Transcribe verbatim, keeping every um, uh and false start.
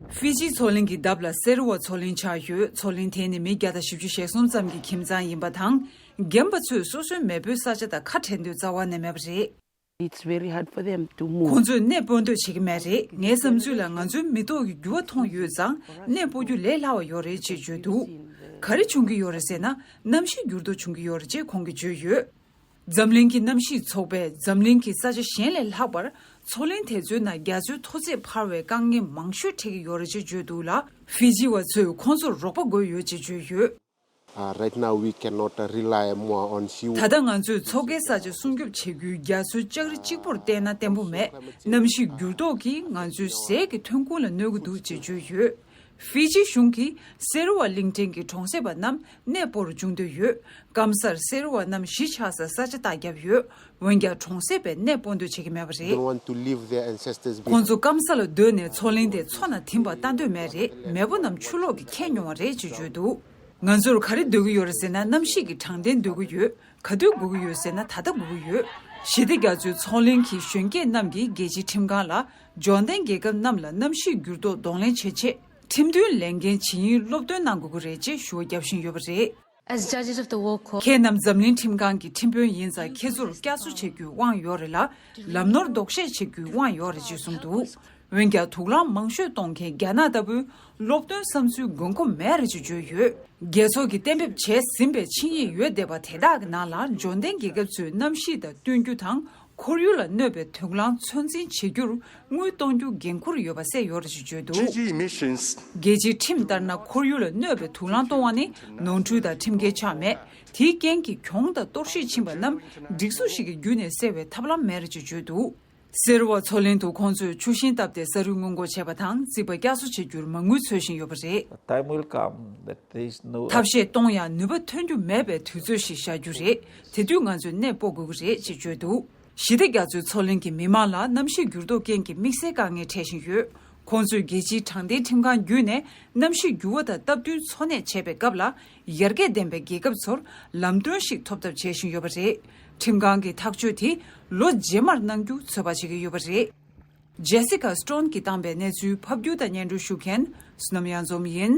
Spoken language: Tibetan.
ཧྥི་ཇི་མཚོ་གླིང་གི་འདབས་ལ་སེ་རི་ཝ་མཚོ་གླིང་ཆགས་ཡོད། མཚོ་གླིང་དེ་ནི་མི་བརྒྱ་དང་བཞི་བཅུ་ཞེ་གསུམ་ཙམ་གྱི་ཁྱིམ་ཚང་ཡིན་པ་དང་། རྒན་པ་ཚོས་སོ་སོའི་མེས་པོའི་ས་ཆ་དང་ཁ་བྲལ་འདོད་རྩ་བ་ནས་མེད་པ་རེད། It's very hard for them to move. ཁོང་ཚོས་གནས་སྤོ་འདོད་བྱེད་ཀྱི་མེད་རེད། ངའི་བསམ་ཚུལ་ལ་ང་ཚོའི་མི་ཐོག་གི་འགྱུར་བ་མཐོང་ཡོད་ཙང་གནས་སྤོ་རྒྱུ་ལས་སླ་བ་ཡོད་རེད་ཅེས་བརྗོད་འདུག་ག་རེ་བྱུང་གི་ཡོད་རེད་ཟེར་ན། གནམ་གཤིས་འགྱུར་ལྡོག་བྱུང་གི་ཡོད་རེད་ཅེས་ཁོང་གིས་བརྗོད་ཡོད། འཛམ་གླིང་གི་གནམ་གཤིས་ཚོགས་པས་འཛམ་གླིང་གི་ས་ཆ་གཞན་ལས་ལྷག་པར་མཚོ་གླིང་དེ་ཚོའི་ནང་རྒྱ་མཚོའི་མཐོ་ཚད་འཕར་བའི་དཀའ་ངལ་མང་ཤོས་འཕྲད་ཀྱི་ཡོད་རེད་ཅེས་བརྗོད་འདུག་ལ། ཧྥི་ཇི་བ་ཚོས་ཁོང་ཚོར་རོགས་པ་དགོས་ཡོད་ཅེས་བརྗོད་ཡོད། Uh, right now, we cannot rely more on sea. ད་ལྟ་ང་ཚོས་མཚོ་ཁའི་ས་ཆ་སྲུང་སྐྱོབ་བྱེད་རྒྱུའི་རྒྱ་མཚོའི་ལྕགས་རི་གཅིག་པུར་བལྟས་ན་བརྟན་པོ་མེད། གནམ་གཤིས་འགྱུར་ལྡོག་གིས་ང་ཚོའི་ཟས་ཀྱི་ཐོན་ཁུངས་ལ་གནོད་ཀྱི་འདུག་ཅེས་བརྗོད་ཡོད། ཧྥི་ཇི་གཞུང་གིས་སེ་རི་ཝ་གླིང་ཕྲན་གྱི་གྲོང་གསེབ་པ་རྣམས་གནས་སྤོ་རུ་འབྱུང་འདོད་ཡོད། སྐམ་སར་སེ་རི་ཝ་རྣམས་གཞིས་ཆགས་སར་ས་ཆ་བཏགས་བརྒྱབ་ཡོད། འོན་ཀྱང་གྲོང་གསེབ་པས་གནས་སྤོ་འདོད་བྱེད་ཀྱི་མེད་པ་རེད། Don't want to leave their ancestors behind. ཁོང་ཚོ་སྐམ་ས་ལ་སྡོད་ནས་མཚོ་གླིང་དེ་མཚོ་ནང་ཐིམ་པ་ལྟ་འདོད་མེད་རེད། མེས་པོ་རྣམས་ཆུ་ལོག་གིས་ཁྱེར་མྱོང་བ་རེད་ཅེས་བརྗོད་འདུག་ང་ཚོར་ག་རེ་འདོད་ཀྱི་ཡོད་རེད་ཟེར་ན། གནམ་གཤིས་ཀྱི་དྲང་བདེན་འདོད་ཀྱི་ཡོད། ག་དུས་དགོས་ཀྱི་ཡོད་ཟེར་ན་ད་ལྟ་དགོས་ཀྱི་ཡོད། ཞི་བདེ་རྒྱ་མཚོའི་མཚོ་གླིང་གི་གཞོན་སྐྱེས་རྣམས་ཀྱིས་རྒྱལ་སྤྱིའི་ཁྲིམས་ཁང་ལ་འབྱོར་ལྡན་རྒྱལ་ཁབ་རྣམས་ལ་གནམ་གཤིས་འགྱུར་ལྡོག་གདོང་ལེན་བྱེད་ཆེད་ཁྲིམས་མཐུན་ལས་འགན་ཇི་ཡིན་སློབ་སྟོན་གནང་དགོས་ཀྱི་རེད་ཅེས་ཞུ་བ་བརྒྱབ་བཞིན་ཡོད་པ་རེད། As judges of the World Court, ཁྱེད་རྣམས་འཛམ་གླིང་ཁྲིམས་ཁང་གི་ཁྲིམས་དཔོན་ཡིན་ཙང་ཁྱེད་ཚོར་བསྐྱར་གསོ་བྱེད་རྒྱུའི་དབང་ཡོད་རེད་ལ། ལམ་ནོར་ལྡོག་ཤེས་བྱེད་རྒྱུའི་དབང་ཡོད་རེད་ཅེས་གསུངས་འདུག་འོན་ཀྱང་དུག་རླངས་མང་ཤོས་གཏོང་མཁན་རྒྱ་ནག་ལྟ་བུའི་སློབ་སྟོན་བསམ་ཚུལ་དགོས་མཁོ་མེད་རེད་ཅེས་བརྗོད་ཡོད། རྒྱལ་ཚོགས་ཀྱིས་གཏན་འབེབས་བྱས་ཟིན་པའི་ཆིངས་ཡིག་ཡོད་བསྡད་པ་དེ་དག་གི་ནང་ལ་འབྱོར་ལྡན་རྒྱལ་ཁབ་ཚོས་གནམ་གཤིས་དང་བསྟུན་རྒྱུ་དང་ཁོར་ཡུག་ལ་གནོད་པའི་དུག་རླངས་ཚོད་འཛིན་བྱེད་རྒྱུར་དངུལ་གཏོང་རྒྱུ་འགན་འཁུར་ཡོད་པ་གསལ་ཡོད་རེད་ཅེས་བརྗོད་འདུག G G emissions རྒྱལ་སྤྱིའི་ཁྲིམས་ལྟར་ན་ཁོར་ཡུག་ལ་གནོད་པའི་དུག་རླངས་གཏོང་བ་ནི་ནོར་འཁྲུལ་དང་ཁྲིམས་འགལ་ཆགས་མེད། དེའི་རྐྱེན་གྱིས་གྱོང་དང་གཏོར་བཤིག་ཕྱིན་པ་རྣམས་སྒྲིག་འཛུགས་ཤིག་གི་བརྒྱུད་ནས་སེལ་བའི་ཐབས་ལམ་མེད་རེད་ཅེས་བརྗོད་འདུག་སེ་རི་ཝ་མཚོ་གླིང་དུ་ཁོང་ཚོས་ཆུ་ཤིང་བཏབ་སྟེ་ས་རུད་སྔོན་འགོག་བྱས་པ་དང་རྩིག་པ་བསྐྱར་གསོ་བྱེད་རྒྱུར་མ་དངུལ་འཚོལ་བཞིན་ཡོད་པ་རེད། A time will come that there is no ཐབས་ཤེས་གཏོང་ཡང་ནུས་པ་ཐོན་རྒྱུ་མེད་པའི་དུས་ཚོད་ཞིག་ཤར་རྒྱུ་རེད། དེ་དུས་ང་ཚོས་གནས་སྤོ་དགོས་ཀྱི་རེད་ཅེས་བརྗོད་འདུག་ཞི་བདེ་རྒྱ་མཚོའི་མཚོ་གླིང་གི་མི་མང་ལ་གནམ་གཤིས་འགྱུར་ལྡོག་རྐྱེན་གྱིས་དམིགས་བསལ་དཀའ་ངལ་འཕྲད་བཞིན་ཡོད། ཁོང་ཚོས་རྒྱལ་སྤྱིའི་དྲང་བདེན་ཁྲིམས་ཁང་བརྒྱུད་ནས་གནམ་གཤིས་འགྱུར་བ་དང་སྟབས་བསྟུན་འཚོ་གནས་བྱེད་པའི་སྐབས་ལ་ཡར་རྒྱས་ལྡན་པའི་རྒྱལ་ཁབ་ཚོར་ལམ་སྟོན་ཞིག་ཐོབ་ཐབས་བྱེད་བཞིན་ཡོད་པ་རེད། ཁྲིམས་ཁང་གི་ཐག་གཅོད་དེ་ལོ་རྗེས་མར་གནང་རྒྱུ་ཚོད་དཔག་བྱེད་ཀྱི་ཡོད་པ་རེད། Jessica Stone གིས་བཏང་པའི་གནས་ཚུལ་ཕབ་སྒྱུར་དང་སྙན་སྒྲོན་ཞུ་མཁན་བསོད་ནམས་གཡང་འཛོམས་ཡིན།